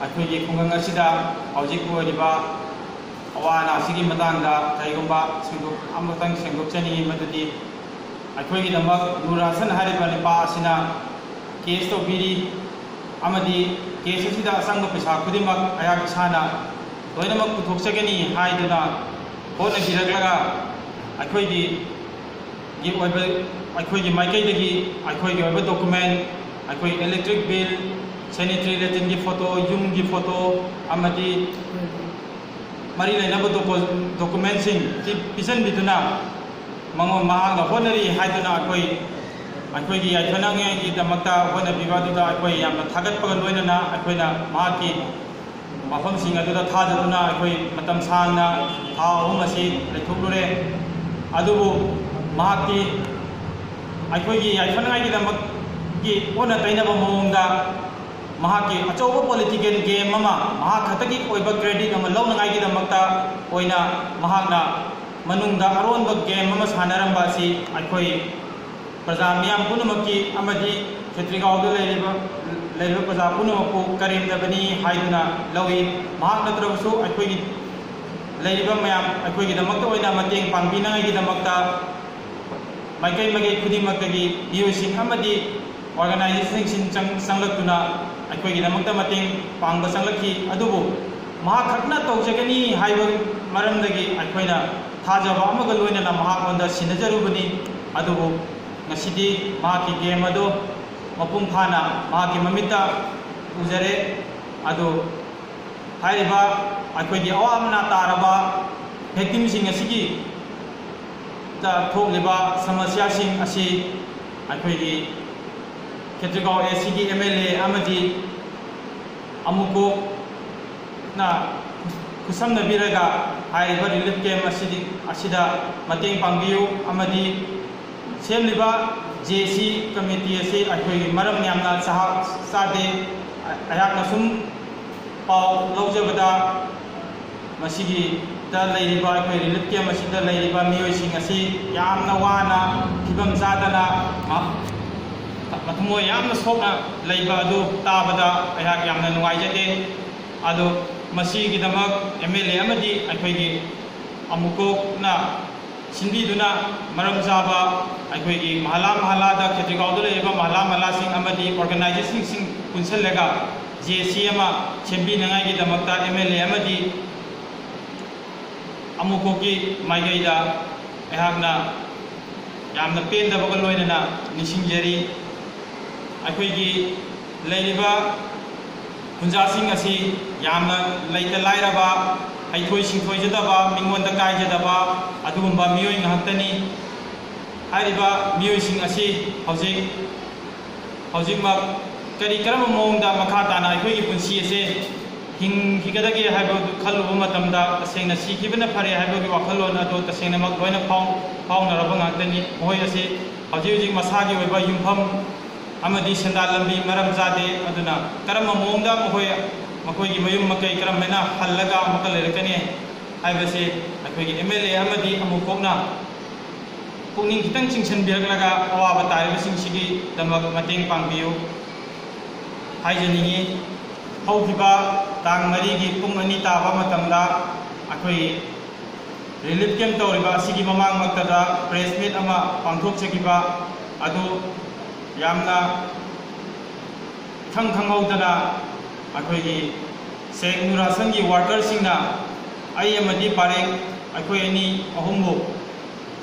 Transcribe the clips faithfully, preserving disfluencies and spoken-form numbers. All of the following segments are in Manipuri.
ꯑꯩꯈꯣꯏꯒꯤ ꯈꯨꯡꯒꯪ ꯑꯁꯤꯗ ꯍꯧꯖꯤꯛ ꯑꯣꯏꯔꯤꯕ ꯑꯋꯥ ꯑꯅꯥꯁꯤꯒꯤ ꯃꯇꯥꯡꯗ ꯀꯔꯤꯒꯨꯝꯕ ꯁꯦꯡꯗꯣꯛ-, ꯑꯃꯇꯪ ꯁꯦꯡꯗꯣꯛꯆꯅꯤꯡꯏ, ꯃꯗꯨꯗꯤ ꯑꯩꯈꯣꯏꯒꯤꯗꯃꯛ ꯅꯨꯔ ꯍꯥꯁꯟ ꯍꯥꯏꯔꯤꯕ ꯅꯨꯄꯥ ꯑꯁꯤꯅ ꯀꯦꯁ ꯇꯧꯕꯤꯔꯤ, ꯑꯃꯗꯤ ꯀꯦꯁ ꯑꯁꯤꯗ ꯑꯆꯪꯕ ꯄꯩꯁꯥ ꯈꯨꯗꯤꯡꯃꯛ ꯑꯩꯍꯥꯛ ꯏꯁꯥꯅ ꯂꯣꯏꯅꯃꯛ ꯄꯨꯊꯣꯛꯆꯒꯅꯤ ꯍꯥꯏꯗꯨꯅ ꯍꯣꯠꯅꯕꯤꯔꯛꯂꯒ ꯑꯩꯈꯣꯏꯒꯤ ꯒꯤ ꯑꯣꯏꯕ, ꯑꯩꯈꯣꯏꯒꯤ ꯃꯥꯏꯀꯩꯗꯒꯤ ꯑꯩꯈꯣꯏꯒꯤ ꯑꯣꯏꯕ ꯗꯣꯀꯨꯃꯦꯟ, ꯑꯩꯈꯣꯏ ꯏꯂꯦꯛꯇ꯭ꯔꯤꯛ ꯕꯤꯜ, ꯁꯦꯅꯤꯇꯔꯤ ꯂꯦꯇ꯭ꯔꯤꯟꯒꯤ ꯐꯣꯇꯣ, ꯌꯨꯝꯒꯤ ꯐꯣꯇꯣ ꯑꯃꯗꯤ ꯃꯔꯤ ꯂꯩꯅꯕ ꯗꯣꯀꯨ-, ꯗꯣꯀꯨꯃꯦꯟꯁꯤꯡ ꯄꯤ-, ꯄꯤꯁꯤꯟꯕꯤꯗꯨꯅ ꯃꯉꯣꯟ, ꯃꯍꯥꯛꯅ ꯍꯣꯠꯅꯔꯤ ꯍꯥꯏꯗꯨꯅ ꯑꯩꯈꯣꯏ, ꯑꯩꯈꯣꯏꯒꯤ ꯌꯥꯏꯐꯅꯉꯥꯏꯒꯤꯗꯃꯛꯇ ꯍꯣꯠꯅꯕꯤꯕ ꯑꯗꯨꯗ ꯑꯩꯈꯣꯏ ꯌꯥꯝꯅ ꯊꯥꯒꯠꯄꯒ ꯂꯣꯏꯅꯅ ꯑꯩꯈꯣꯏꯅ ꯃꯍꯥꯛꯀꯤ ꯋꯥꯐꯝꯁꯤꯡ ꯑꯗꯨꯗ ꯊꯥꯖꯗꯨꯅ ꯑꯩꯈꯣꯏ ꯃꯇꯝ ꯁꯥꯡꯅ ꯊꯥ ꯑꯍꯨꯝ ꯑꯁꯤ ꯂꯩꯊꯣꯛꯂꯨꯔꯦ꯫ ꯑꯗꯨꯕꯨ ꯃꯍꯥꯛꯇꯤ ꯑꯩꯈꯣꯏꯒꯤ ꯌꯥꯏꯐꯅꯉꯥꯏꯒꯤꯗꯃꯛꯀꯤ ꯑꯣꯟꯅ ꯇꯩꯅꯕ ꯃꯑꯣꯡꯗ ꯃꯍꯥꯛꯀꯤ ꯑꯆꯧꯕ ꯄꯣꯂꯤꯇꯤꯀꯦꯜ ꯒꯦꯝ ꯑꯃ, ꯃꯍꯥꯛ ꯈꯛꯇꯒꯤ ꯑꯣꯏꯕ ꯀ꯭ꯔꯦꯗꯤꯠ ꯑꯃ ꯂꯧꯅꯉꯥꯏꯒꯤꯗꯃꯛꯇ ꯑꯣꯏꯅ ꯃꯍꯥꯛꯅ ꯃꯅꯨꯡꯗ ꯑꯔꯣꯟꯕ ꯒꯦꯝ ꯑꯃ ꯁꯥꯟꯅꯔꯝꯕ ꯑꯁꯤ ꯑꯩꯈꯣꯏ ꯄ꯭ꯔꯖꯥ ꯃꯤꯌꯥꯝ ꯄꯨꯝꯅꯃꯛꯀꯤ ꯑꯃꯗꯤ ꯈꯦꯇ꯭ꯔꯤꯒꯥꯎꯗ ꯂꯩꯔꯤꯕ, ꯂꯩꯔꯤꯕ ꯄ꯭ꯔꯖꯥ ꯄꯨꯝꯅꯃꯛꯄꯨ ꯀꯔꯦꯝꯅꯕꯅꯤ ꯍꯥꯏꯗꯨꯅ ꯂꯧꯏ꯫ ꯃꯍꯥꯛ ꯅꯠꯇ꯭ꯔꯕꯁꯨ ꯑꯩꯈꯣꯏꯒꯤ ꯂꯩꯔꯤꯕ ꯃꯌꯥꯝ, ꯑꯩꯈꯣꯏꯒꯤꯗꯃꯛꯇ ꯑꯣꯏꯅ ꯃꯇꯦꯡ ꯄꯥꯡꯕꯤꯅꯉꯥꯏꯒꯤꯗꯃꯛꯇ ꯃꯥꯏꯀꯩ ꯃꯥꯏꯀꯩ ꯈꯨꯗꯤꯡꯃꯛꯇꯒꯤ ꯃꯤꯑꯣꯏꯁꯤꯡ ꯑꯃꯗꯤ ꯑꯣꯔꯒꯅꯥꯏꯖꯦꯁꯟꯁꯤꯡ ꯆꯪ-, ꯆꯪꯂꯛꯇꯨꯅ ꯑꯩꯈꯣꯏꯒꯤꯗꯃꯛꯇ ꯃꯇꯦꯡ ꯄꯥꯡꯕ ꯆꯪꯂꯛꯈꯤ꯫ ꯑꯗꯨꯕꯨ ꯃꯍꯥꯛ ꯈꯛꯅ ꯇꯧꯖꯒꯅꯤ ꯍꯥꯏꯕ ꯃꯔꯝꯗꯒꯤ ꯑꯩꯈꯣꯏꯅ ꯊꯥꯖꯕ ꯑꯃꯒ ꯂꯣꯏꯅꯅ ꯃꯍꯥꯛꯉꯣꯟꯗ ꯁꯤꯟꯅꯖꯔꯨꯕꯅꯤ꯫ ꯑꯗꯨꯕꯨ ꯉꯁꯤꯗꯤ ꯃꯍꯥꯛꯀꯤ ꯒꯦꯝ ꯑꯗꯨ ꯃꯄꯨꯡ ꯐꯥꯅ ꯃꯍꯥꯛꯀꯤ ꯃꯃꯤꯠꯇ ꯎꯖꯔꯦ꯫ ꯑꯗꯨ ꯍꯥꯏꯔꯤꯕ ꯑꯩꯈꯣꯏꯒꯤ ꯑꯋꯥ ꯑꯅꯥ ꯇꯥꯔꯕ ꯚꯤꯛꯇꯤꯝꯁꯤꯡ ꯑꯁꯤꯒꯤ ꯗ ꯊꯣꯛꯂꯤꯕ ꯁꯃꯁ꯭ꯌꯥꯁꯤꯡ ꯑꯁꯤ ꯑꯩꯈꯣꯏꯒꯤ ꯈꯦꯇ꯭ꯔꯤꯒꯥꯎ ꯑꯦ ꯁꯤꯒꯤ ꯑꯦꯝ ꯑꯦꯜ ꯑꯦ ꯑꯃꯗꯤ ꯑꯃꯨꯀꯣꯛꯅ ꯈꯨꯠꯁꯝꯅꯕꯤꯔꯒ ꯍꯥꯏꯔꯤꯕ ꯔꯤꯂꯤꯐ ꯀꯦꯝ ꯑꯁꯤꯗꯤ, ꯑꯁꯤꯗ ꯃꯇꯦꯡ ꯄꯥꯡꯕꯤꯌꯨ ꯑꯃꯗꯤ ꯁꯦꯝꯂꯤꯕ ꯖꯦ ꯁꯤ ꯀꯃꯤꯇꯤ ꯑꯁꯤ ꯑꯩꯈꯣꯏꯒꯤ ꯃꯔꯝ ꯌꯥꯝꯅ ꯆꯥꯍꯥ-, ꯆꯥꯗꯦ꯫ ꯑꯩꯍꯥꯛꯅ ꯁꯨꯝ ꯄꯥꯎ ꯂꯧꯖꯕꯗ, ꯃꯁꯤꯒꯤꯗ ꯂꯩꯔꯤꯕ ꯑꯩꯈꯣꯏ ꯔꯤꯂꯤꯐ ꯀꯦꯝ ꯑꯁꯤꯗ ꯂꯩꯔꯤꯕ ꯃꯤꯑꯣꯏꯁꯤꯡ ꯑꯁꯤ ꯌꯥꯝꯅ ꯋꯥꯅ, ꯐꯤꯕꯝ ꯆꯥꯗꯅ, ꯃ-, ꯃꯊꯃꯣꯏ ꯌꯥꯝꯅ ꯁꯣꯛꯅ ꯂꯩꯕ ꯑꯗꯨ ꯇꯥꯕꯗ ꯑꯩꯍꯥꯛ ꯌꯥꯝꯅ ꯅꯨꯡꯉꯥꯏꯖꯗꯦ꯫ ꯑꯗꯣ ꯃꯁꯤꯒꯤꯗꯃꯛ ꯑꯦꯝ ꯑꯦꯜ ꯑꯦ ꯑꯃꯗꯤ ꯑꯩꯈꯣꯏꯒꯤ ꯑꯃꯨꯀꯣꯛꯅ ꯁꯤꯟꯕꯤꯗꯨꯅ ꯃꯔꯝ ꯆꯥꯕ ꯑꯩꯈꯣꯏꯒꯤ ꯃꯍꯂꯥ ꯃꯍꯂꯥꯗ, ꯈꯦꯇ꯭ꯔꯤꯒꯥꯎꯗ ꯂꯩꯔꯤꯕ ꯃꯍꯂꯥ ꯃꯍꯂꯥꯁꯤꯡ ꯑꯃꯗꯤ ꯑꯣꯔꯒꯅꯥꯏꯖꯦꯁꯟꯁꯤꯡ ꯄꯨꯟꯁꯤꯜꯂꯒ ꯖꯦ ꯑꯦꯁ ꯁꯤ ꯑꯃ ꯁꯦꯝꯕꯤꯅꯉꯥꯏꯒꯤꯗꯃꯛꯇ ꯑꯦꯝ ꯑꯦꯜ ꯑꯦ ꯑꯃꯗꯤ ꯑꯃꯨꯀꯣꯛꯀꯤ ꯃꯥꯏꯀꯩꯗ ꯑꯩꯍꯥꯛꯅ ꯌꯥꯝꯅ ꯄꯦꯟꯗꯕꯒ ꯂꯣꯏꯅꯅ ꯅꯤꯡꯁꯤꯡꯖꯔꯤ꯫ ꯑꯩꯈꯣꯏꯒꯤ ꯂꯩꯔꯤꯕ ꯈꯨꯟꯖꯥꯁꯤꯡ ꯑꯁꯤ ꯌꯥꯝꯅ ꯂꯩꯇ ꯂꯥꯏꯔꯕ, ꯍꯩꯊꯣꯏ ꯁꯤꯡꯊꯣꯏꯖꯗꯕ, ꯃꯤꯉꯣꯟꯗ ꯀꯥꯏꯖꯗꯕ ꯑꯗꯨꯒꯨꯝꯕ ꯃꯤꯑꯣꯏ ꯉꯥꯛꯇꯅꯤ꯫ ꯍꯥꯏꯔꯤꯕ ꯃꯤꯑꯣꯏꯁꯤꯡ ꯑꯁꯤ ꯍꯧꯖꯤꯛ ꯍꯧꯖꯤꯛꯃꯛ ꯀꯔꯤ ꯀꯔꯝꯕ ꯃꯑꯣꯡꯗ ꯃꯈꯥ ꯇꯥꯅ ꯑꯩꯈꯣꯏꯒꯤ ꯄꯨꯟꯁꯤ ꯑꯁꯦ ꯍꯤꯡꯈꯤꯒꯗꯒꯦ ꯍꯥꯏꯕꯗꯨ ꯈꯜꯂꯨꯕ ꯃꯇꯝꯗ ꯇꯁꯦꯡꯅ ꯁꯤꯈꯤꯕꯅ ꯐꯔꯦ ꯍꯥꯏꯕꯒꯤ ꯋꯥꯈꯜꯂꯣꯟ ꯑꯗꯨ ꯇꯁꯦꯡꯅꯃꯛ ꯂꯣꯏꯅ ꯐꯥꯎ-, ꯐꯥꯎꯅꯔꯕ ꯉꯥꯛꯇꯅꯤ꯫ ꯃꯈꯣꯏ ꯑꯁꯤ ꯍꯧꯖꯤꯛ ꯍꯧꯖꯤꯛ ꯃꯁꯥꯒꯤ ꯑꯣꯏꯕ ꯌꯨꯝꯐꯝ ꯑꯃꯗꯤ ꯁꯦꯟꯗꯥꯟ ꯂꯝꯕꯤ ꯃꯔꯝ ꯆꯥꯗꯦ꯫ ꯑꯗꯨꯅ ꯀꯔꯝꯕ ꯃꯑꯣꯡꯗ ꯃꯈꯣꯏ, ꯃꯈꯣꯏꯒꯤ ꯃꯌꯨꯝ ꯃꯀꯩ ꯀꯔꯝꯍꯥꯏꯅ ꯍꯜꯂꯒ ꯑꯃꯨꯛꯀ ꯂꯩꯔꯛꯀꯅꯤ ꯍꯥꯏꯕꯁꯤ ꯑꯩꯈꯣꯏꯒꯤ ꯑꯦꯝ ꯑꯦꯜ ꯑꯦ ꯑꯃꯗꯤ ꯑꯃꯨꯛ ꯀꯣꯛꯅ ꯄꯨꯛꯅꯤꯡ ꯈꯤꯇꯪ ꯆꯤꯡꯁꯤꯟꯕꯤꯔꯛꯂꯒ ꯑꯋꯥꯕ ꯇꯥꯔꯤꯕꯁꯤꯡꯁꯤꯒꯤꯗꯃꯛ ꯃꯇꯦꯡ ꯄꯥꯡꯕꯤꯌꯨ ꯍꯥꯏꯖꯅꯤꯡꯏ꯫ ꯍꯧꯈꯤꯕ ꯇꯥꯡ ꯃꯔꯤꯒꯤ ꯄꯨꯡ ꯑꯅꯤ ꯇꯥꯕ ꯃꯇꯝꯗ ꯑꯩꯈꯣꯏ ꯔꯤꯂꯤꯐ ꯀꯦꯝꯞ ꯇꯧꯔꯤꯕ ꯑꯁꯤꯒꯤ ꯃꯃꯥꯡꯃꯛꯇꯗ ꯄ꯭ꯔꯦꯁ ꯃꯤꯠ ꯑꯃ ꯄꯥꯡꯊꯣꯛꯆꯈꯤꯕ ꯑꯗꯨ ꯌꯥꯝꯅ ꯏꯈꯪ ꯈꯪꯍꯧꯗꯅ ꯑꯩꯈꯣꯏꯒꯤ ꯁꯦꯛ ꯅꯨꯔꯥꯁꯟꯒꯤ ꯋꯥꯔꯀꯔꯁꯤꯡꯅ ꯑꯩ ꯑꯃꯗꯤ ꯄꯥꯔꯦꯡ ꯑꯩꯈꯣꯏ ꯑꯅꯤ ꯑꯍꯨꯝꯕꯨ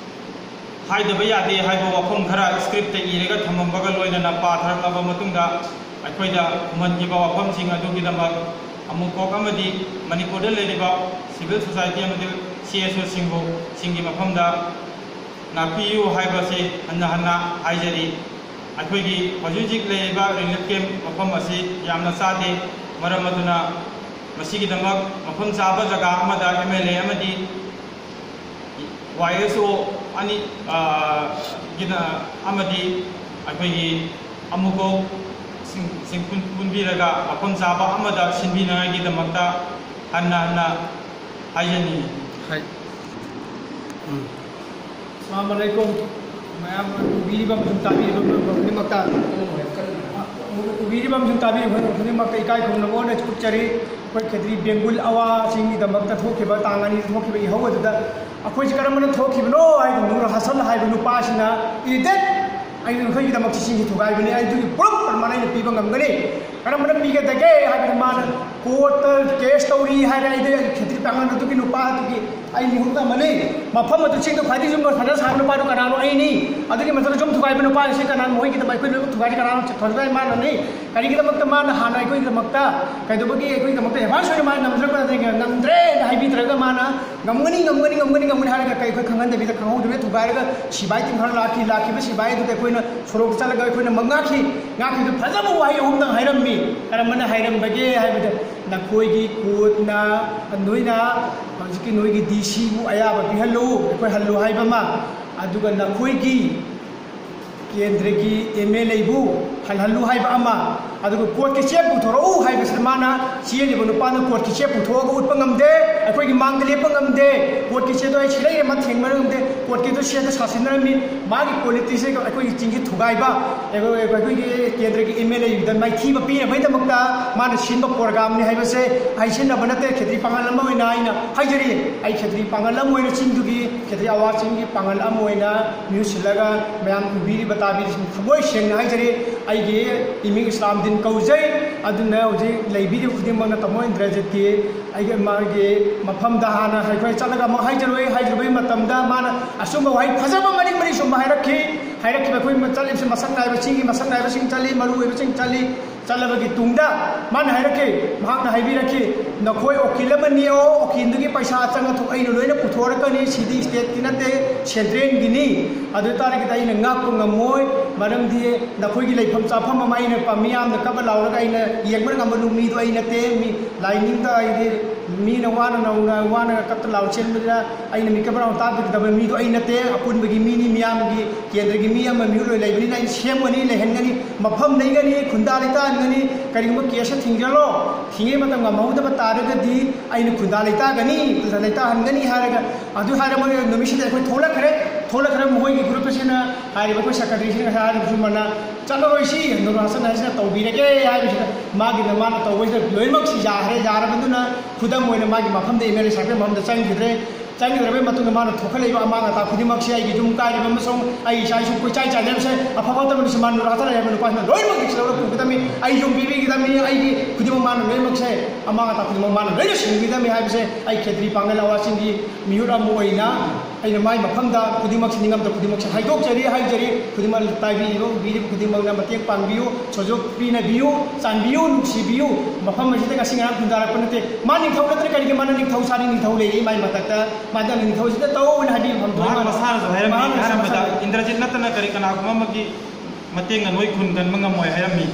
ꯍꯥꯏꯗꯕ ꯌꯥꯗꯦ ꯍꯥꯏꯕ ꯋꯥꯐꯝ ꯈꯔ ꯁ꯭ꯀ꯭ꯔꯤꯞꯇ ꯏꯔꯒ ꯊꯝꯃꯝꯕꯒ ꯂꯣꯏꯅꯅ ꯄꯥꯊꯔꯛꯂꯕ ꯃꯇꯨꯡꯗ ꯑꯩꯈꯣꯏꯗ ꯈꯨꯝꯍꯟꯈꯤꯕ ꯋꯥꯐꯝꯁꯤꯡ ꯑꯗꯨꯒꯤꯗꯃꯛ ꯑꯃꯨꯛ ꯀꯣꯛ ꯑꯃꯗꯤ ꯃꯅꯤꯄꯨꯔꯗ ꯂꯩꯔꯤꯕ ꯁꯤꯚꯤꯜ ꯁꯣꯁꯥꯏꯇꯤ ꯑꯃꯗꯤ ꯁꯤ ꯑꯦꯁ ꯑꯣꯁꯤꯡꯕꯨ ꯁꯤꯡꯒꯤ ꯃꯐꯝꯗ ꯉꯥꯛꯄꯤꯌꯨ ꯍꯥꯏꯕꯁꯤ ꯍꯟꯅ ꯍꯟꯅ ꯍꯥꯏꯖꯔꯤ꯫ ꯑꯩꯈꯣꯏꯒꯤ ꯍꯧꯖꯤꯛ ꯍꯧꯖꯤꯛ ꯂꯩꯔꯤꯕ ꯔꯤꯂꯤꯐ ꯀꯦꯝꯞ ꯃꯐꯝ ꯑꯁꯤ ꯌꯥꯝꯅ ꯆꯥꯗꯦ꯫ ꯃꯔꯝ ꯑꯗꯨꯅ ꯃꯁꯤꯒꯤꯗꯃꯛ ꯃꯐꯝ ꯆꯥꯕ ꯖꯒꯥ ꯑꯃꯗ ꯑꯦꯝ ꯑꯦꯜ ꯑꯦ ꯑꯃꯗꯤ ꯋꯥꯏ ꯑꯦꯁ ꯑꯣ ꯑꯅꯤ, ꯑ, ꯒꯤꯅ ꯑꯃꯗꯤ ꯑꯩꯈꯣꯏꯒꯤ ꯑꯃꯨꯀꯣꯛ ꯁꯤꯡ-, ꯁꯤꯡ ꯄꯨꯟ-, ꯄꯨꯟꯕꯤꯔꯒ ꯃꯐꯝ ꯆꯥꯕ ꯑꯃꯗ ꯁꯤꯟꯕꯤꯅꯉꯥꯏꯒꯤꯗꯃꯛꯇ ꯍꯟꯅ ꯍꯟꯅ ꯍꯥꯏꯖꯅꯤꯡꯏ꯫ ꯍꯥꯏ꯫ ꯎꯝ꯫ ꯑꯁꯂꯥꯃꯨ ꯑꯂꯩꯀꯨꯝ꯫ ꯃꯌꯥꯝ ꯎꯕꯤꯔꯤꯕ ꯑꯃꯁꯨꯡ ꯇꯥꯕꯤꯔꯤꯕ ꯈꯨꯗꯤꯡꯃꯛꯇ, ꯎꯕꯤꯔꯤꯕ ꯑꯃꯁꯨꯡ ꯇꯥꯕꯤꯔꯤꯕ ꯈꯨꯗꯤꯡꯃꯛꯇ ꯏꯀꯥꯏ ꯈꯨꯝꯅꯕ ꯑꯣꯏꯅ ꯎꯠꯆꯔꯤ꯫ ꯑꯩꯈꯣꯏ ꯈꯦꯇ꯭ꯔꯤ ꯕꯦꯡꯒꯨꯜ ꯑꯋꯥꯁꯤꯡꯒꯤꯗꯃꯛꯇ ꯊꯣꯛꯈꯤꯕ, ꯇꯥꯡ ꯑꯅꯤꯗ ꯊꯣꯛꯈꯤꯕ ꯏꯍꯧ ꯑꯗꯨꯗ ꯑꯩꯈꯣꯏꯁꯤ ꯀꯔꯝꯕꯅ ꯊꯣꯛꯈꯤꯕꯅꯣ ꯍꯥꯏꯗꯨ ꯅꯨꯔ ꯍꯁꯟ ꯍꯥꯏꯕ ꯅꯨꯄꯥꯁꯤꯅ, "ꯏꯗꯦꯠ, ꯑꯩꯅ ꯅꯈꯣꯏꯒꯤꯗꯃꯛꯇ ꯆꯤꯡꯁꯤ ꯊꯨꯒꯥꯏꯕꯅꯤ, ꯑꯩ ꯑꯗꯨꯒꯤ ꯄ꯭ꯔꯨꯐ ꯄ꯭ꯔꯃꯥꯟ ꯑꯩꯅ ꯄꯤꯕ ꯉꯝꯒꯅꯤ꯫ ꯀꯔꯝꯕꯅ ꯄꯤꯒꯗꯒꯦ?" ꯍꯥꯏꯕꯗ ꯃꯥꯅ ꯀꯣꯔꯠꯇ ꯀꯦꯁ ꯇꯧꯔꯤ ꯍꯥꯏꯔꯦ꯫ ꯑꯩꯗꯤ ꯈꯦꯇ꯭ꯔꯤ ꯄꯥꯡꯒꯜ ꯑꯗꯨꯒꯤ ꯅꯨꯄꯥ ꯑꯗꯨꯒꯤ ꯑꯩ ꯃꯤꯍꯨꯠ ꯑꯃꯅꯤ꯫ ꯃꯐꯝ ꯑꯗꯨ ꯆꯤꯡꯗ ꯈ꯭ꯋꯥꯏꯗꯒꯤ ꯌꯨꯝ ꯐꯖꯅ ꯁꯥꯕ ꯅꯨꯄꯥꯗꯨ ꯀꯅꯥꯅꯣ? ꯑꯩꯅꯤ꯫ ꯑꯗꯨꯒꯤ ꯃꯊꯛꯇ ꯌꯨꯝ ꯊꯨꯒꯥꯏꯕ ꯅꯨꯄꯥ ꯑꯁꯤ ꯀꯅꯥꯅꯣ? ꯃꯈꯣꯏꯒꯤꯗꯃꯛ ꯑꯩꯈꯣꯏ ꯂꯣꯏꯅꯃꯛ ꯊꯨꯒꯥꯏꯔꯤ꯫ ꯀꯅꯥꯅꯣ? ꯊꯣꯟꯖꯗꯥꯏ ꯃꯥꯅꯅꯤ꯫ ꯀꯔꯤꯒꯤꯗꯃꯛꯇ ꯃꯥꯅ ꯍꯥꯟꯅ ꯑꯩꯈꯣꯏꯒꯤꯗꯃꯛꯇ, ꯀꯩꯗꯧꯕꯒꯤ ꯑꯩꯈꯣꯏꯒꯤꯗꯃꯛꯇ ꯑꯦꯗꯚꯥꯟꯁ ꯑꯣꯏꯅ ꯃꯥꯅ ꯅꯝꯗ꯭ꯔꯒ ꯉꯝꯗ꯭ꯔꯦꯅ ꯍꯥꯏꯕꯤꯗ꯭ꯔꯒ ꯃꯥꯅ ꯉꯝꯒꯅꯤ, ꯉꯝꯒꯅꯤ, ꯉꯝꯒꯅꯤ, ꯉꯝꯒꯅꯤ ꯍꯥꯏꯔꯒ ꯀꯩ ꯑꯩꯈꯣꯏ ꯈꯪꯍꯟꯗꯕꯤꯗ, ꯈꯪꯍꯧꯗꯕꯤꯗ ꯊꯨꯒꯥꯏꯔꯒ ꯁꯤꯕꯥꯏ ꯇꯤꯝ ꯈꯔ ꯂꯥꯛꯈꯤ꯫ ꯂꯥꯛꯈꯤꯕ ꯁꯤꯕꯥꯏ ꯑꯗꯨꯗ ꯑꯩꯈꯣꯏꯅ ꯁꯣꯔꯣꯛꯇ ꯆꯠꯂꯒ ꯑꯩꯈꯣꯏꯅ ꯃꯉꯥꯈꯤ꯫ ꯉꯥꯛꯈꯤꯕꯗꯨ ꯐꯖꯕ ꯋꯥꯍꯩ ꯑꯍꯨꯝꯗꯪ ꯍꯥꯏꯔꯝꯃꯤ꯫ ꯀꯔꯝꯕꯅ ꯍꯥꯏꯔꯝꯕꯒꯦ ꯍꯥꯏꯕꯗ, "ꯅꯈꯣꯏꯒꯤ ꯀꯣꯔꯠꯅ ꯅꯣꯏꯅ ꯍꯧꯖꯤꯛꯀꯤ ꯅꯣꯏꯒꯤ ꯗꯤ ꯁꯤꯕꯨ ꯑꯌꯥꯕ ꯄꯤꯍꯜꯂꯨ, ꯑꯩꯈꯣꯏ ꯍꯜꯂꯨ" ꯍꯥꯏꯕ ꯑꯃ, ꯑꯗꯨꯒ "ꯅꯈꯣꯏꯒꯤ ꯀꯦꯟꯗ꯭ꯔꯒꯤ ꯑꯦꯝ ꯑꯦꯜ ꯑꯦꯕꯨ ꯍꯜꯍꯜꯂꯨ" ꯍꯥꯏꯕ ꯑꯃ, ꯑꯗꯨꯒ ꯀꯣꯔꯠꯀꯤ ꯆꯦ ꯄꯨꯊꯣꯔꯛꯎ ꯍꯥꯏꯕꯁꯤꯗ ꯃꯥꯅ ꯆꯦꯜꯂꯤꯕ ꯅꯨꯄꯥꯅ ꯀꯣꯔꯠꯀꯤ ꯆꯦ ꯄꯨꯊꯣꯛꯑꯒ ꯎꯠꯄ ꯉꯝꯗꯦ꯫ ꯑꯩꯈꯣꯏꯒꯤ ꯃꯥꯡꯗ ꯂꯦꯞꯄ ꯉꯝꯗꯦ꯫ ꯀꯣꯔꯠꯀꯤ ꯆꯦꯗꯣ ꯑꯩ ꯁꯤꯂꯩ ꯑꯃ ꯊꯦꯡꯅꯕ ꯉꯝꯗꯦ꯫ ꯀꯣꯔꯠꯀꯤꯗꯣ ꯆꯦꯗ ꯁꯥꯁꯤꯟꯅꯔꯝꯃꯤ꯫ ꯃꯥꯒꯤ ꯄꯣꯂꯤꯇꯤꯛꯁꯁꯦ ꯑꯩꯈꯣꯏꯒꯤ ꯆꯤꯡꯁꯤ ꯊꯨꯒꯥꯏꯕ, ꯑꯩꯈꯣꯏ-, ꯑꯩꯈꯣꯏꯒꯤ ꯀꯦꯟꯗ꯭ꯔꯒꯤ ꯑꯦꯝ ꯑꯦꯜ ꯑꯦꯗ ꯃꯥꯏꯊꯤꯕ ꯄꯤꯅꯕꯒꯤꯗꯃꯛꯇ ꯃꯥꯅ ꯁꯤꯟꯕ ꯄ꯭ꯔꯣꯒ꯭ꯔꯥꯝꯅꯤ ꯍꯥꯏꯕꯁꯦ ꯍꯥꯏꯁꯤꯟꯅꯕ ꯅꯠꯇꯦ꯫ ꯈꯦꯇ꯭ꯔꯤ ꯄꯥꯡꯒꯜ ꯑꯃ ꯑꯣꯏꯅ ꯑꯩꯅ ꯍꯥꯏꯖꯔꯤ꯫ ꯑꯩ ꯈꯦꯇ꯭ꯔꯤ ꯄꯥꯡꯒꯜ ꯑꯃ ꯑꯣꯏꯅ ꯆꯤꯡꯗꯨꯒꯤ ꯈꯦꯇ꯭ꯔꯤ ꯑꯋꯥ ꯆꯤꯡꯒꯤ ꯄꯥꯡꯒꯜ ꯑꯃ ꯑꯣꯏꯅ ꯃꯤꯍꯨꯠ ꯁꯤꯜꯂꯒ ꯃꯌꯥꯝ ꯎꯕꯤꯔꯤꯕ ꯇꯥꯕꯤꯔꯤꯁꯤꯡ ꯊꯃꯣꯏ ꯁꯦꯡꯅ ꯍꯥꯏꯖꯔꯤ꯫ ꯑꯩꯒꯤ ꯏꯃꯤꯡ ꯏꯁꯂꯥꯝꯗꯤꯟ ꯀꯧꯖꯩ꯫ ꯑꯗꯨꯅ ꯍꯧꯖꯤꯛ ꯂꯩꯕꯤꯔꯤꯕ ꯈꯨꯗꯤꯡꯃꯛꯅ ꯇꯥꯃꯣ ꯏꯟꯗ꯭ꯔꯖꯤꯠꯀꯤ ꯑꯩꯒꯤ ꯃꯥꯒꯤ ꯃꯐꯝꯗ ꯍꯥꯟꯅ ꯑꯩꯈꯣꯏ ꯆꯠꯂꯒ ꯑꯃꯨꯛ ꯍꯥꯏꯖꯔꯨꯏ꯫ ꯍꯥꯏꯖꯔꯨꯕꯒꯤ ꯃꯇꯝꯗ ꯃꯥꯅ ꯑꯆꯨꯝꯕ ꯋꯥꯍꯩ ꯐꯖꯕ ꯃꯔꯤꯛ ꯃꯔꯤꯛ ꯆꯨꯝꯕ ꯍꯥꯏꯔꯛꯈꯤ꯫ ꯍꯥꯏꯔꯛꯈꯤꯕ ꯑꯩꯈꯣꯏ ꯆꯠꯂꯤꯕꯁꯤ ꯃꯁꯛ ꯅꯥꯏꯕꯁꯤꯡꯒꯤ ꯃꯁꯛ ꯅꯥꯏꯕꯁꯤꯡ ꯆꯠꯂꯤ, ꯃꯔꯨ ꯑꯣꯏꯕꯁꯤꯡ ꯆꯠꯂꯤ꯫ ꯆꯠꯂꯕꯒꯤ ꯇꯨꯡꯗ ꯃꯥꯅ ꯍꯥꯏꯔꯛꯈꯤ, ꯃꯍꯥꯛꯅ ꯍꯥꯏꯕꯤꯔꯛꯈꯤ, "ꯅꯈꯣꯏ ꯎꯀꯤꯜ ꯑꯃ ꯅꯦꯛꯑꯣ, ꯎꯀꯤꯜꯗꯨꯒꯤ ꯄꯩꯁꯥ ꯆꯪꯉ ꯊꯣꯛ ꯑꯩꯅ ꯂꯣꯏꯅ ꯄꯨꯊꯣꯔꯛꯀꯅꯤ, ꯁꯤꯗꯤ ꯁ꯭ꯇꯦꯠꯀꯤ ꯅꯠꯇꯦ, ꯁꯦꯟꯇ꯭ꯔꯦꯜꯒꯤꯅꯤ꯫ ꯑꯗꯨ ꯑꯣꯏ ꯇꯥꯔꯒꯗꯤ ꯑꯩꯅ ꯉꯥꯛꯄ ꯉꯝꯃꯣꯏ, ꯃꯔꯝꯗꯤ ꯅꯈꯣꯏꯒꯤ ꯂꯩꯐꯝ ꯆꯥꯐꯝ ꯑꯃ ꯑꯩꯅ ꯄ-, ꯃꯤꯌꯥꯝꯅ ꯀꯞꯄ ꯂꯥꯎꯔꯒ ꯑꯩꯅ ꯌꯦꯡꯕ ꯉꯝꯕ ꯂꯨ-, ꯃꯤꯗꯣ ꯑꯩ ꯅꯠꯇꯦ, ꯃꯤ ꯂꯥꯏꯅꯤꯡꯗ ꯑꯩꯗꯤ ꯃꯤꯅ ꯋꯥꯅ ꯅꯧꯅ ꯋꯥꯅ ꯀꯞꯇ ꯂꯥꯎ ꯆꯦꯟꯕꯗꯨꯅ ꯑꯩꯅ ꯃꯤꯀꯞ ꯂꯥꯎ ꯇꯥꯛꯄꯤꯒꯗꯕ ꯃꯤꯗꯣ ꯑꯩ ꯅꯠꯇꯦ, ꯑꯄꯨꯟꯕꯒꯤ ꯃꯤꯅꯤ, ꯃꯤꯌꯥꯝꯒꯤ ꯀꯦꯟꯗ꯭ꯔꯒꯤ ꯃꯤ ꯑꯃ ꯃꯤꯍꯨꯠ ꯑꯣꯏ ꯂꯩꯕꯅꯤꯅ ꯑꯩ ꯁꯦꯝꯒꯅꯤ, ꯂꯩꯍꯟꯒꯅꯤ, ꯃꯐꯝ ꯂꯩꯒꯅꯤ, ꯈꯨꯟꯗꯥ ꯂꯩꯇꯥꯍꯟꯒꯅꯤ, ꯀꯔꯤꯒꯨꯝꯕ ꯀꯦꯁꯇ ꯊꯤꯡꯖꯤꯜꯂꯣ, ꯊꯤꯡꯉꯩ ꯃꯇꯝ ꯉꯝꯍꯧꯗꯕ ꯇꯥꯔꯒꯗꯤ ꯑꯩꯅ ꯈꯨꯟꯗꯥ ꯂꯩꯇꯥꯒꯅꯤ, ꯈꯨꯟꯗꯥ ꯂꯩꯇꯥꯍꯟꯒꯅꯤ" ꯍꯥꯏꯔꯒ ꯑꯗꯨ ꯍꯥꯏꯔꯕ ꯅꯨꯃꯤꯠꯁꯤꯗ ꯑꯩꯈꯣꯏ ꯊꯣꯛꯂꯛꯈ꯭ꯔꯦ꯫ ꯊꯣꯛꯂꯛꯈ꯭ꯔꯦ꯫ ꯃꯈꯣꯏꯒꯤ ꯒ꯭ꯔꯨꯞꯇꯁꯤꯅ ꯍꯥꯏꯔꯤꯕ ꯑꯩꯈꯣꯏ ꯁꯦꯀ꯭ꯔꯦꯇꯔꯤꯁꯤꯅ ꯉꯁꯥꯏ ꯍꯥꯏꯔꯤꯕꯁꯨ ꯃꯥꯅ ꯆꯠꯂꯔꯣꯏꯁꯤ, ꯅꯨꯔꯥ ꯍꯁꯟ ꯍꯥꯏꯁꯤꯅ ꯇꯧꯕꯤꯔꯒꯦ ꯍꯥꯏꯕꯁꯤꯗ ꯃꯥꯒꯤꯅ ꯃꯥꯅ ꯇꯧꯕꯁꯤꯗ ꯂꯣꯏꯅꯃꯛꯁꯤ ꯌꯥꯈ꯭ꯔꯦ꯫ ꯌꯥꯔꯕꯗꯨꯅ ꯈꯨꯗꯝ ꯑꯣꯏꯅ ꯃꯥꯒꯤ ꯃꯐꯝꯗ ꯑꯦꯝ ꯑꯦꯜ ꯑꯦ ꯁꯥꯏꯀꯜ ꯃꯐꯝꯗ ꯆꯪꯈꯤꯗ꯭ꯔꯦ꯫ ꯆꯪꯈꯤꯗ꯭ꯔꯕ ꯃꯇꯨꯡꯗ ꯃꯥꯅ ꯊꯣꯛꯍꯜꯂꯛꯏꯕ ꯑꯃꯥꯡ ꯑꯇꯥ ꯈꯨꯗꯤꯡꯃꯛꯁꯦ ꯑꯩꯒꯤ ꯌꯨꯝ ꯀꯥꯏꯔꯤꯕ ꯑꯃꯁꯨꯡ ꯑꯩ ꯏꯆꯥ ꯏꯁꯨ ꯀꯣꯏꯆꯥꯏ ꯆꯥꯏꯅꯔꯤꯕꯁꯦ ꯑꯐ ꯐꯠꯇꯕ ꯅꯨꯡꯁꯤ ꯃꯥꯅ ꯅꯨꯔꯥ ꯍꯁꯟ ꯍꯥꯏꯕ ꯅꯨꯄꯥꯁꯤꯅ ꯂꯣꯏꯅꯃꯛ ꯂꯧꯔ ꯄꯨꯒꯗꯕꯅꯤ꯫ ꯑꯩ ꯌꯨꯝ ꯄꯤꯕꯤꯒꯗꯕꯅꯤ꯫ ꯑꯩꯒꯤ ꯈꯨꯗꯤꯡꯃꯛ ꯃꯥꯅ ꯂꯣꯏꯅꯃꯛꯁꯦ ꯑꯃꯥꯡ ꯑꯇꯥ ꯈꯨꯗꯤꯡꯃꯛ ꯃꯥꯅ ꯂꯣꯏꯅ ꯁꯤꯟꯕꯤꯒꯗꯕꯅꯤ ꯍꯥꯏꯕꯁꯦ ꯑꯩ ꯈꯦꯇ꯭ꯔꯤ ꯄꯥꯡꯒꯜ ꯑꯋꯥꯁꯤꯡꯒꯤ ꯃꯤꯍꯨꯠ ꯑꯃ ꯑꯣꯏꯅ ꯑꯩꯅ ꯃꯥꯏ ꯃꯐꯝꯗ ꯈꯨꯗꯤꯡꯃꯛꯁꯤ ꯅꯤꯡꯉꯝꯗ ꯈꯨꯗꯤꯡꯃꯛꯁꯤ ꯍꯥꯏꯗꯣꯛꯆꯔꯤ, ꯍꯥꯏꯖꯔꯤ꯫ ꯈꯨꯗꯤꯡꯃꯛ ꯇꯥꯕꯤꯔꯤꯕ, ꯎꯕꯤꯔꯤꯕ ꯈꯨꯗꯤꯡꯃꯛꯅ ꯃꯇꯦꯡ ꯄꯥꯡꯕꯤꯌꯨ, ꯁꯣꯖꯣꯛ ꯄꯤꯅꯕꯤꯌꯨ, ꯆꯥꯟꯕꯤꯌꯨ, ꯅꯨꯡꯁꯤꯕꯤꯌꯨ꯫ ꯃꯐꯝ ꯑꯁꯤꯗ ꯉꯁꯤ ꯉꯔꯥꯡ ꯈꯨꯟꯗꯥꯔꯛꯄ ꯅꯠꯇꯦ꯫ ꯃꯥ ꯅꯤꯡꯊꯧ ꯅꯠꯇ꯭ꯔ ꯀꯔꯤꯒꯤ ꯃꯥꯅ ꯅꯤꯡꯊꯧ ꯁꯥꯔꯤ? ꯅꯤꯡꯊꯧ ꯂꯩꯔꯤ ꯃꯥꯏ ꯃꯊꯛꯇ꯫ ꯃꯥꯗ ꯅꯤꯡꯊꯧꯁꯤꯗ ꯇꯧꯅ ꯍꯥꯏꯕꯤꯕ ꯐꯝ ꯃꯍꯥꯛ ꯊꯣꯛꯏ꯫ ꯃꯁꯥꯅꯁꯨ ꯍꯥꯏꯔꯝꯃꯤ, ꯃꯍꯥꯛꯅꯁꯨ ꯍꯥꯏꯔꯝꯕꯗ ꯃꯁꯥꯅ ꯏꯟꯗ꯭ꯔꯖꯤꯠ ꯅꯠꯇꯅ ꯀꯔꯤ ꯀꯅꯥꯒꯨꯝꯕ ꯑꯃꯒꯤ ꯃꯇꯦꯡꯅ ꯅꯣꯏ ꯈꯨꯟ ꯀꯟꯕ ꯉꯝꯃꯣꯏ ꯍꯥꯏꯔꯝꯃꯤ꯫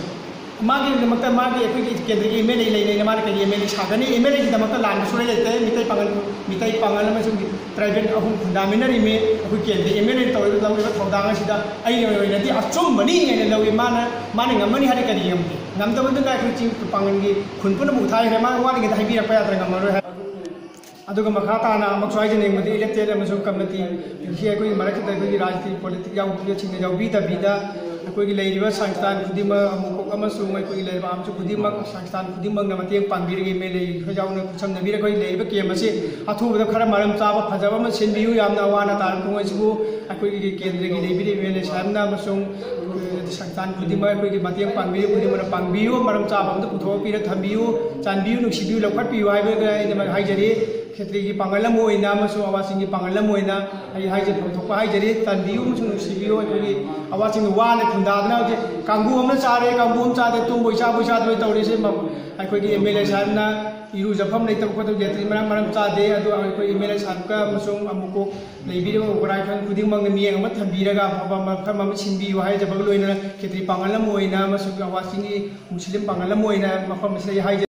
ꯃꯥꯒꯤꯗꯃꯛꯇ ꯃꯥꯒꯤ ꯑꯩꯈꯣꯏꯒꯤ ꯀꯦꯟꯗ꯭ꯔꯒꯤ ꯑꯦꯝ ꯑꯦꯜ ꯑꯦ ꯂꯩ ꯂꯩꯅ ꯃꯥꯅ ꯀꯔꯤ ꯑꯦꯝ ꯑꯦꯜ ꯑꯦ ꯁꯥꯒꯅꯤ? ꯑꯦꯝ ꯑꯦꯜ ꯑꯦꯒꯤꯗꯃꯛꯇ ꯂꯥꯟꯕ ꯁꯨꯡꯂꯩ ꯂꯩꯇꯦ꯫ ꯃꯤꯇꯩ ꯄꯥꯉꯜ, ꯃꯤꯇꯩ ꯄꯥꯉꯜ ꯑꯃꯁꯨꯡ ꯇ꯭ꯔꯥꯏꯕꯦꯜ ꯑꯍꯨꯝ ꯈꯨꯟꯗꯥꯃꯤꯟꯅꯔꯤꯃꯤ꯫ ꯑꯩꯈꯣꯏ ꯀꯦꯟꯗ꯭ꯔꯒꯤ ꯑꯦꯝ ꯑꯦꯜ ꯑꯦꯅ ꯇꯧꯔꯤꯕ, ꯂꯧꯔꯤꯕ ꯊꯧꯗꯥꯡ ꯑꯁꯤꯗ ꯑꯩꯒꯤ ꯑꯣꯏꯅꯗꯤ ꯑꯆꯨꯝꯕꯅꯤ ꯍꯥꯏꯅ ꯂꯧꯏ꯫ ꯃꯥꯅ, ꯃꯥꯅ ꯉꯝꯃꯅꯤ ꯍꯥꯏꯔ ꯀꯔꯤ ꯉꯝꯗꯦ? ꯉꯝꯗꯕꯗꯨꯅ ꯑꯩꯈꯣꯏ ꯆꯤꯡ ꯄꯥꯉꯜꯒꯤ ꯈꯨꯟ ꯄꯨꯝꯅꯃꯛ ꯎꯊꯥꯏꯈ꯭ꯔꯦ꯫ ꯃꯥꯅ ꯋꯥꯠꯂꯤꯉꯩꯗ ꯍꯥꯏꯕꯤꯔꯛꯄ ꯌꯥꯗ꯭ꯔꯥ? ꯉꯝꯃꯔꯣꯏ ꯍꯥꯏ꯫ ꯑꯗꯨꯒ ꯃꯈꯥ ꯇꯥꯅ ꯑꯃꯛꯁꯨ ꯍꯥꯏꯖꯅꯤꯡꯕꯗꯤ, ꯏꯂꯦꯛꯇꯦꯠ ꯑꯃꯁꯨꯡ ꯀꯃꯤꯇꯤ, ꯉꯁꯤ ꯑꯩꯈꯣꯏꯒꯤ ꯃꯔꯛꯁꯤꯗ ꯑꯩꯈꯣꯏꯒꯤ ꯔꯥꯖꯅꯤꯇꯤ ꯄꯣꯂꯤꯇꯤꯛ ꯌꯥꯎꯕꯁꯤꯡꯅ ꯌꯥꯎꯕꯤꯗꯕꯤꯗ, ꯑꯩꯈꯣꯏꯒꯤ ꯂꯩꯔꯤꯕ ꯁꯪꯁꯊꯥꯟ ꯈꯨꯗꯤꯡꯃꯛ, ꯑꯃꯨꯛ ꯑꯃꯁꯨꯡ ꯑꯩꯈꯣꯏꯒꯤ ꯂꯩꯔꯤꯕ ꯑꯃꯁꯨ ꯈꯨꯗꯤꯡꯃꯛ, ꯁꯪꯁꯊꯥꯟ ꯈꯨꯗꯤꯡꯃꯛꯅ ꯃꯇꯦꯡ ꯄꯥꯡꯕꯤꯔꯒ ꯑꯦꯝ ꯑꯦꯜ ꯑꯦ ꯈꯔ ꯌꯥꯎꯅ ꯈꯨꯠꯁꯝꯅꯕꯤꯔꯒ ꯑꯩꯈꯣꯏ ꯂꯩꯔꯤꯕ ꯀꯦꯝ ꯑꯁꯤ ꯑꯊꯨꯕꯗ ꯈꯔ ꯃꯔꯝ ꯆꯥꯕ, ꯐꯖꯕ ꯑꯃ ꯁꯤꯟꯕꯤꯌꯨ꯫ ꯌꯥꯝꯅ ꯑꯋꯥ ꯑꯅꯥ ꯇꯥꯔꯕ ꯈꯨꯡꯒꯪ ꯑꯁꯤꯕꯨ ꯑꯩꯈꯣꯏꯒꯤ ꯀꯦꯟꯗ꯭ꯔꯒꯤ ꯂꯩꯕꯤꯔꯤꯕ ꯑꯦꯝ ꯑꯦꯜ ꯑꯦ ꯁꯥꯍꯦꯕꯅ ꯑꯃꯁꯨꯡ ꯁꯪꯁꯊꯥꯟ ꯈꯨꯗꯤꯡꯃꯛ ꯑꯩꯈꯣꯏꯒꯤ ꯃꯇꯦꯡ ꯄꯥꯡꯕꯤꯔꯤꯕ ꯈꯨꯗꯤꯡꯃꯛꯅ ꯄꯥꯡꯕꯤꯌꯨ, ꯃꯔꯝ ꯆꯥꯕ ꯑꯃꯗ ꯄꯨꯊꯣꯛꯄꯤꯔ ꯊꯝꯕꯤꯌꯨ, ꯆꯥꯟꯕꯤꯌꯨ, ꯅꯨꯡꯁꯤꯕꯤꯌꯨ, ꯂꯧꯈꯠꯄꯤꯌꯨ ꯍꯥꯏꯕꯒ ꯑꯩꯅ ꯍꯥꯏꯖꯔꯤ꯫ ꯈꯦꯇ꯭ꯔꯤꯒꯤ ꯄꯥꯡꯒꯜ ꯑꯃ ꯑꯣꯏꯅ ꯑꯃꯁꯨꯡ ꯑꯋꯥꯁꯤꯡꯒꯤ ꯄꯥꯡꯒꯜ ꯑꯃ ꯑꯣꯏꯅ ꯑꯩ ꯍꯥꯏꯖꯐꯝ ꯊꯣꯛꯄ ꯍꯥꯏꯖꯔꯤ꯫ ꯆꯥꯟꯕꯤꯌꯨ ꯑꯃꯁꯨꯡ ꯅꯨꯡꯁꯤꯕꯤꯌꯨ꯫ ꯑꯩꯈꯣꯏꯒꯤ ꯑꯋꯥꯁꯤꯡꯅ ꯋꯥꯅ ꯈꯨꯟꯗꯥꯗꯨꯅ ꯍꯧꯖꯤꯛ ꯀꯥꯡꯕꯨ ꯑꯃꯅ ꯆꯥꯔꯦ, ꯀꯥꯡꯕꯨ ꯑꯃ ꯆꯥꯗꯦ, ꯇꯨꯝꯕꯣꯏ ꯆꯥꯕꯣꯏ ꯆꯥꯗꯕꯣꯏ ꯇꯧꯔꯤꯁꯦ꯫ ꯃ-, ꯑꯩꯈꯣꯏꯒꯤ ꯑꯦꯝ ꯑꯦꯜ ꯑꯦ ꯁꯥꯍꯦꯕꯅ ꯏꯔꯨꯖꯐꯝ ꯂꯩꯇꯕ ꯈꯣꯠꯇꯕ ꯂꯦꯇ꯭ꯔꯤꯟ ꯃꯔꯝ ꯃꯔꯝ ꯆꯥꯗꯦ꯫ ꯑꯗꯨ ꯑꯩꯈꯣꯏ ꯑꯦꯝ ꯑꯦꯜ ꯑꯦ ꯁꯥꯍꯦꯕꯀ ꯑꯃꯁꯨꯡ ꯑꯃꯨꯛꯀꯣꯛ ꯂꯩꯕꯤꯔꯤꯕ ꯑꯣꯔꯒꯅꯥꯏꯖꯦꯁꯟ ꯈꯨꯗꯤꯡꯃꯛꯅ ꯃꯤꯠꯌꯦꯡ ꯑꯃ ꯊꯝꯕꯤꯔꯒ ꯑꯐꯕ ꯃꯐꯝ ꯑꯃ ꯁꯤꯟꯕꯤꯌꯨ ꯍꯥꯏꯖꯕꯒ ꯂꯣꯏꯅꯅ ꯈꯦꯇ꯭ꯔꯤ ꯄꯥꯡꯒꯜ ꯑꯃ ꯑꯣꯏꯅ ꯑꯃꯁꯨꯡ ꯑꯋꯥꯁꯤꯡꯒꯤ ꯃꯨꯁꯂꯤꯝ ꯄꯥꯡꯒꯜ ꯑꯃ ꯑꯣꯏꯅ ꯃꯐꯝ ꯑꯁꯤꯗ ꯑꯩ ꯍꯥꯏꯖꯔꯤ꯫